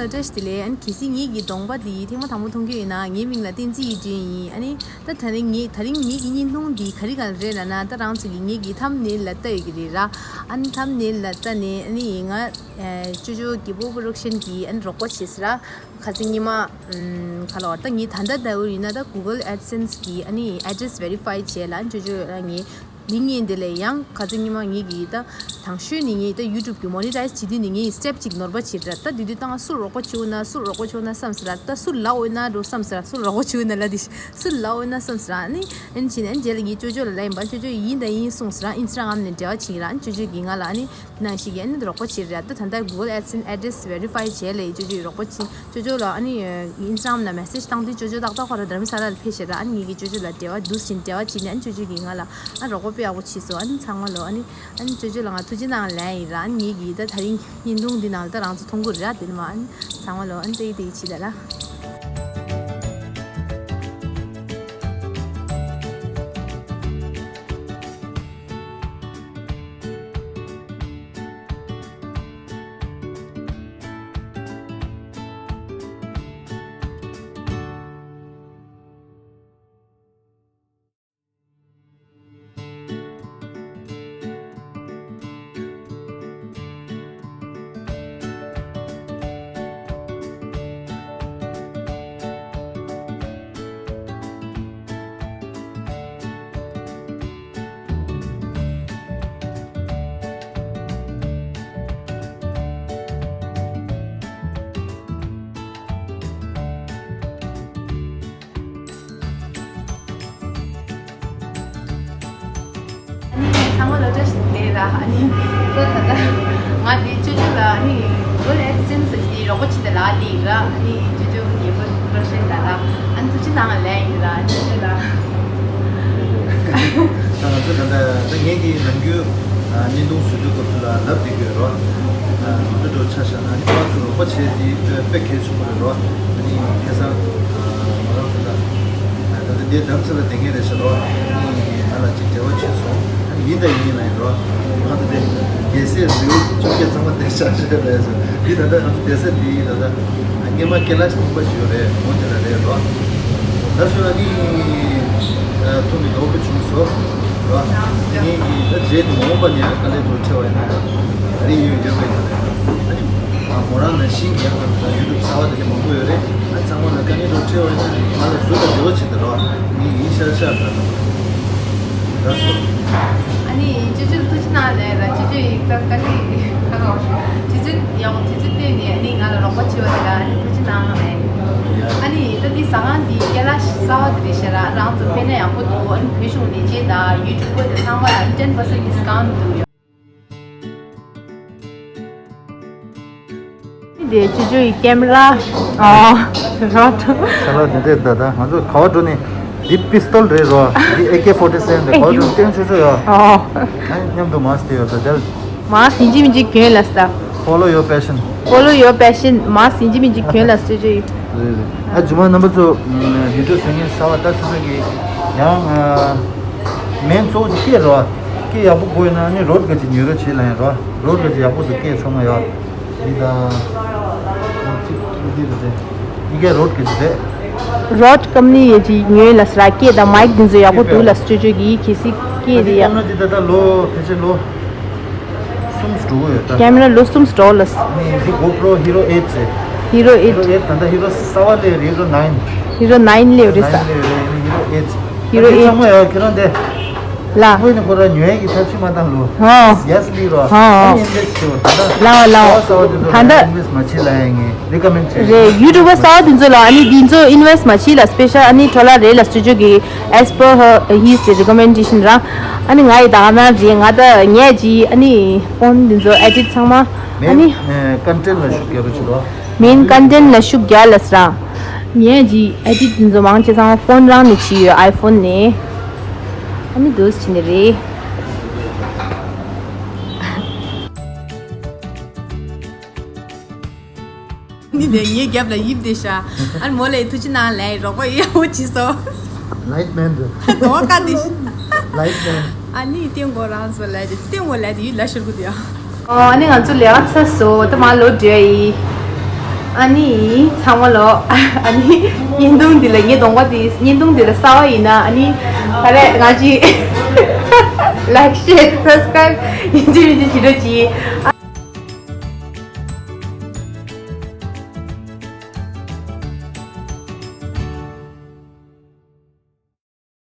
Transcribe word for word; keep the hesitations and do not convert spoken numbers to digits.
བཀྲ་ཤིས་བདེ་ལེགས། ཨ་ནི་གལ་སྲིད་ངེད་ཀྱི་གདོང་པ་འདི་ཐེངས་མ་དང་པོ་མཐོང་གི་ཡོད་ན། ངའི་མིང་ལ་བསྟན་འཛིན་ཡིད་སྒྲོན་ཡིན། ཨ་ནི་ད་ད་རིང་ངེད་ད་རིང་ངེད་ཀྱི་བརྙན་ཐུང་འདི་ག་རེ་ག་རེ་རེད་ལབ་ན། ད་རང་ཚོ་གི་ངེད་ཀྱི་ཐམ་ནེལ་ལ་བལྟ་ཡོད་ཀྱི་རེད་ར། ཨ་ནི་ཐམ་ནེལ་ལ་བལྟ་ནས། ཨ་ནི་ང་ཅོ་ཅོ་གི་པོ་པོ་རོ་ཌག་ཤན་གྱིས་ཨ་ནི་རོགས་པ་བྱས་ཟེར་ར། ཁ་སང་ཉི་མ་ཨམ་ག་ལ་བར། ད་ངེད་ད་ལྟ་ལྟ་བུ་ཡིན་ན་ད་གུ་གལ་ཨེཌ་སེན་སི་གི་ཨ་ནི་ཨེ་ཌི་རེ་སི་བེ་རི་ཕའི་བྱས་ལ། ཨ་ནི་ཅོ་ཅོ་ལ་ངེད་འདི་ངེད་འདི་ལས་ཡང་ཁ་སང་ཉི་མ་ངེད་ཀྱིས་ད་དང་ཤོས་ནི་ངེད་ད་ཡུ་ཊུབ་གི་མོ་ནི་ཊའིཛ་བྱེད་དུས་ནི་ངེད་སི་ཊེབ་གཅིག་ནོར་བ་བྱེད་ར། ད་དེ་དུས་ད་ང་སུར་རོགས་པ་བྱེད་འོ་ན་སུར་རོགས་པ་བྱེད་འོ་ན་བསམ་ཟེར་ར། ད་སུར་ལབ་འོ་ན་འགྲོ་བསམ་ཟེར་ར། སུར་རོགས་པ་བྱེད་འོ་ན་ལབ་དེ་སུར་ལབ་འོ་ན་བསམ་ཟེར་ར། ཨ་ནི་ཨ་ནི་བྱས་ནས་ཨ་ནི་རྗེས་ལ་ངེད་ཅོ་ཅོ་ལ་ལབ་ཡིན་པ། ཅོ་ཅོ་ཡིན་ད་ཡིན་གསུངས་ཟེར་ར། ཨིན་སི་ཊ་གྷ་རམ་ནས་འབྲེལ་བ་བྱེད་ཀྱི་ར། ཨ་ནི་ཅོ་ཅོ་གིས་ང་ལ་ཨ་ནི། ནང་ཞིག་གིས་ཨ་ནི་རོགས་པ་བྱེད་རེད། ད་ད་ལྟ་གུ་གལ་ཨེཌ་སེན་སི་ཨེ་ཌི་རེ་སི་བེ་རི་ཕའི་བྱས་ལ་ཡི་ཅོ་ཅོ་ཡི་རོགས་པ་བྱེད། ཅོ་ཅོ་ལ་ཨ་ནི་ཨིན་སི་ཊ་གྷ་རམ་ནང་མེ་སེཇ་བཏང་དུས་ཅོ་ཅོ་ཏག་ཏག་ཁོ་རང་དྷ་རམ་ས་ལ་ལ་ཕེབས་ཤག་ར། ཨ་ནི་ངེད་ཀྱིས་ཅོ་ཅོ་ལ་འབྲེལ་བ་འདུག་སེ་བྱས་ནས་འབྲེལ་བ་བྱས་ནས། ཨ་ནི་ཅོ་ཅོ་གིས་ང་ལ་ཨ་རོགས་པ་དཔེ་ཡག་པོ་བྱས་སོང་། ཨ་ནི་ཚང་མ་ལོ་ཨ་ནི་ཨ་ནི་ཅོ་ཅོ་ལ་ང་ཐུགས་རྗེ་གནང་ལབ་ཡིན་ར། ཨ་ནི་ངེད་ཀྱིས་ད་ད་རིང་བརྙན་ཐུང་འདི་ནང་ལ་ད་རང་ཚོ་མཐོང་གི་རེད་ར། དེ་ནི་མ་ཨ་ནི་ཚང་མ་ལོ་ཨ་ནི་ཏེ་ཏེ་བྱེད་ད་ར། ཨ་ནི་ཚང་མ་ལ་བཀྲ་ཤིས་བདེ་ལེགས། ཨ་ནི་ད་ད་ལྟ་ང་འདི་ཅོ་ཅོ་ལ་ཨ་ནི་གུ་གལ་ཨེཌ་སེན་སི་འདི་རོགས་པ་བྱེད་དེ་ལ་ལི་ར། ཨ་ནི་ཅོ་ཅོ་གི་ཉེ་པོ་པོ་རོ་ཌག་ཤན་ད་ལ་ཨ་ནི་ཐུགས་རྗེ་གནང་ལབ་ཡིན་ར། ཅོ་ཅོ་ལ། ད་ང་ཚོ་ད་ལྟ་ད་ངེད་ཀྱི་ནམ་རྒྱུན་བརྙན་ཐུང་བཟོ་དུས་སྐབས་སུ་ལ་ལབ་བསྡད་ཀྱི་ཡོད་རོ། ང་ཚོ་འགྲོ་ཆ་བཞག་ན་ཨ་ནི་ཁོ་རང་ཚོ་རོགས་པ་བྱེད་དེ་དཔེ་གལ་ཆེན་པོ་རེད་རོ། ཨ་ནི་ཁ་སང་ང་རང་ཚོ་ད་ད་ལྟ་འདིར་དྷ་རམ་ས་ལ་བསྡད་མཁན་རེད་ཤག་རོ། ཨ་ནི་ང་ལ་ཅིག་འབྲེལ་བ་བྱས་སོང་། ཨ་ནི་ཡིན་དང་ཡིན་ལབ་ཡིན་རོ། ང་ཚོ་དེ་རྒྱལ་སྲས་ལེའུ་བཅོ་བརྒྱད་ཚང་མ་དེར་བཞག་ཤག་ལབ་སོང་། འདི་ད་ལྟ་ང་ཚོ་སྡོད་ས་འདི་ད་ལྟ་སྔོན་མ་ཀེ་ལཱཤ་ཁང་པ་ཞིག་ཡོད་རེད། འོ་དེ་ལ་རེད་རོ། ད་གཟོད་ཨ་ནི་ཐུག་ནས་དགའ་པོ་བྱུང་སོང་རོ། ངེད་ཀྱིས་ད་རྗེས་ནས་མ་འོངས་པ་ནས་དཀའ་ལས་འདྲ་པོ་འཕྲད་པ་ཡིན་ན་ཡང་ད་རེས་ཡོད་ཡོད་པའི་ད་ནི་ཨ་ནི་མོ་རང་ནང་བཞིན་གྱི་ཡང་ཡུ་ཊུབ་གསར་པ་དེ་འདྲ་མང་པོ་ཡོད་རེད། ཨ་ཚང་མ་ལ་དཀའ་ངལ་འདྲ་པོ་འཕྲད་པ་ཡིན་ན་ང་ལ་ཟུར་དུ་འབྲེལ་བ་བྱེད་དང་རོ། ངས་ཡིན་ཤར་ཤར་ད་ད་སོ། ཨ་ནི་ཅོ་ཅོ་ཐུགས་རྗེ་གནང་ལབ་ར། ཅོ་ཅོ་ཡིས་ད་དཀའ་ལས་ཁག་ཁག་དུས་ཚོད་ཡག་པོ་དུས་ཚོད་བཏོན་ནས་ཨ་ནི་ང་ལ་རོགས་པ་བྱས་པ་དེ་ལ་ཨ་ནི་ཐུགས་རྗེ་གནང་ལབ། ཨ་ནི་ད་འདི་ཟ་ཁང་འདི་ཀེ་ལཱཤ་གསར་པ་དེ་རེད་ཤག་ར། རང་ཚོ་ཕེབས་ན་ཡག་པོ་འདུག་ཨ་ནི་བོད་གཞུང་ལས་བྱེད་དང་ཡུ་ཊུབ་པར་དེ་ཚང་མ་ལ་ཨ་ནི་ཊེན་པར་སེན་ཊི་ཌི་སི་ཀའུན་ཊི་འདུག་ཡ། འདི་ཅོ་ཅོ་ཡི་ཀེམ་ར། ཨ། རོ་ཊི། ས་ལ་འདི་འདྲས་ད་ད་ང་ཚོ་ག་བ་འགྲོ་ནས་འདི་པི་སི་ཊོལ་རེད་རོ། འདི་ཨེ་ཀེ་ཕོར་ཊི་སེ་བེན་རེད། ག་བ་འགྲོ་ནས་སྟོན་ཆོག་ཆོག་ཡོད། ཨ། ཨ་མཉམ་དུ་མཱ་སི་དེ་ཡོད་ད་དེར། མཱ་སི་ཡིན་གཅིག་མིན་གཅིག་གྱོན་ལབ་སོང་། Follow your passion. Follow your passion. མཱ་སི་ཡིན་གཅིག་མིན་གཅིག་གྱོན་ལབ་སོང་ཅོ་ཅོ་ཡིས། རེད་རེད། ཨ་རྗེས་མ་རྣམ་པ་ཚོ་བི་ཌི་ཡོ་བཟོ་མཁན་གསར་པ་ལྟ་ཆོག་ཆོག་གི་ཡང་མེན་གཙོ་བོ་དེ་སྐད་རོ། སྐད་ཡག་པོ་དགོས་ཡོད་ན་ནི་རོ་ཌི་ག་ཅིག་ཉོ་རོགས་བྱེད་ལབ་ཡིན་རོ། རོ་ཌི་ག་ཅིག་ཡག་པོ་འདུག་སྐད་ཚང་མ་ཡོད། འདི་དང་། གཅིག་འདི་རེད་དེ། འདི་གའི་རོ་ཌི་ག་ཅིག་རེད། རོ་ཌི་ཀམ་པ་ནི་ཡ་ཅིག་ཉོས་ལབ་སོང་ར། སྐད་དང་མའིག་འདི་ཚོ་ཡག་པོ་འདུག་ལབ་སོང་ཅོ་ཅོ་གིས། གལ་སྲིད་སྐད་དེ་ཡག་འདི་ཀེམ་ར་འདི་ད་ལྟ་ལོ་ཕལ་ཆེར་ལོ་གསུམ་འགྲོ་གི་ཡོད་ད། ཀེམ་ར་ལོ་གསུམ་འགྲོ་ལབ་སོང་། ནི་འདི་གོ་པྲོ་ཧི་རོ་ཨེཊ་རེད། ཧི་རོ་ཨེཊ། ཧི་རོ་ཨེཊ་ད་ལྟ་ཧི་རོ་གསར་པ་སླེབས་རེད། ཧི་རོ་ནའིན། ཧི་རོ་ནའིན་སླེབས་རེད་ས། ནའིན་སླེབས་རེད། ནི་ཧི་རོ་ཨེཊ། ཧི་རོ་ཨེཊ། ཚང་མ་ཡོད་ཁྱེད་རང་དེ། ལ། དངོས་ནས་ཁོ་རང་ཉོ་ཡས་ཀྱི་ཐབས་ཤེས་མ་བཏང་ལོ། ཧོ། ཡས་ལི་རོ། ཧོ། ཨ་ནི་ཨིན་ཝེ་སི་ཊི་བྱེད་པ་ད་ལྟ། ལའོ་ལའོ། གསར་པ་དེ་ཚོ་ད་ལ་ལྟ། ཨིན་ཝེ་སི་ཊི་མ་བྱེད་ལབ་ཡ་ངས་རི་ཀོ་མེན་ཌི་བྱེད། རེད། ཡུ་ཊུབ་པར་གསར་པ་དེ་ཚོ་ལ་ཨ་ནི་འདི་ཚོ་ཨིན་ཝེ་སི་ཊི་མ་བྱེད་ལབ། སི་པེ་ཤལ་ཨ་ནི་འཕྲོ་བརླག་རེད་ལབ་སོང་ཅོ་ཅོ་གིས། As per her, his recommendation ར། ཨ་ནི་ང་ཡི་ད་ག་ན་རེད། ང་ད་ངས་ཀྱི་ཨ་ནི་ཕོན་དེ་ཚོ་ཨེ་ཌིཊ་ཚང་མ་ཨ་ནི། མེན་ཀོན་ཊེན་ཊི་ལ་ཤུགས་རྒྱག་རོགས་བྱེད་རོགས། མེན་ཀོན་ཊེན་ཊི་ལ་ཤུགས་རྒྱག་ལབ་སོང་ར། ངས་ཀྱི་ཨེ་ཌིཊ་དེ་ཚོ་མང་ཆེ་ཚང་མ་ཕོན་རང་ནས་བྱས་ཡོད། ཨའི་ཕོན་ནས། ཨ་ནི་འདུག་སེ་བྱས་ནས་རེད། ནི་དེ་ངའི་རྒྱབ་ལ་ཡིབ་བསྡད་ཤག་ཨ་ནི་མོ་ལ་ཐུགས་རྗེ་གནང་ལབ་རོགས་པ་ཡག་པོ་བྱས་སོང་། ལའིཊ་མེན་རེད། དོ་ཀ་འདི། ལའིཊ་མེན། ཨ་ནི་ཏེང་གོ་རང་ཚོ་ལ་དེ་ཏེང་གོ་ལ་དེ་ཡུལ་ལ་ཤོར་གི་འདུག་ཡ། ཨོ་ཨ་ནི་ང་ཚོ་ལས་ཀ་ཚར་སོང་། ད་མར་ལོག་འགྲོ་ཡ་ཡིན། ཨ་ནི་ཚང་མ་ལོ། ཨ་ནི་བརྙན་ཐུང་འདི་ལ་ངའི་གདོང་པ་འདི་བརྙན་ཐུང་འདི་ལ་གསར་པ་ཡིན་ན། ཨ་ནི་ད་རེས་ང་ཅི་like share subscribe ཡིན་གཅིག་མིན་གཅིག་བྱེད་རོགས་གྱིས།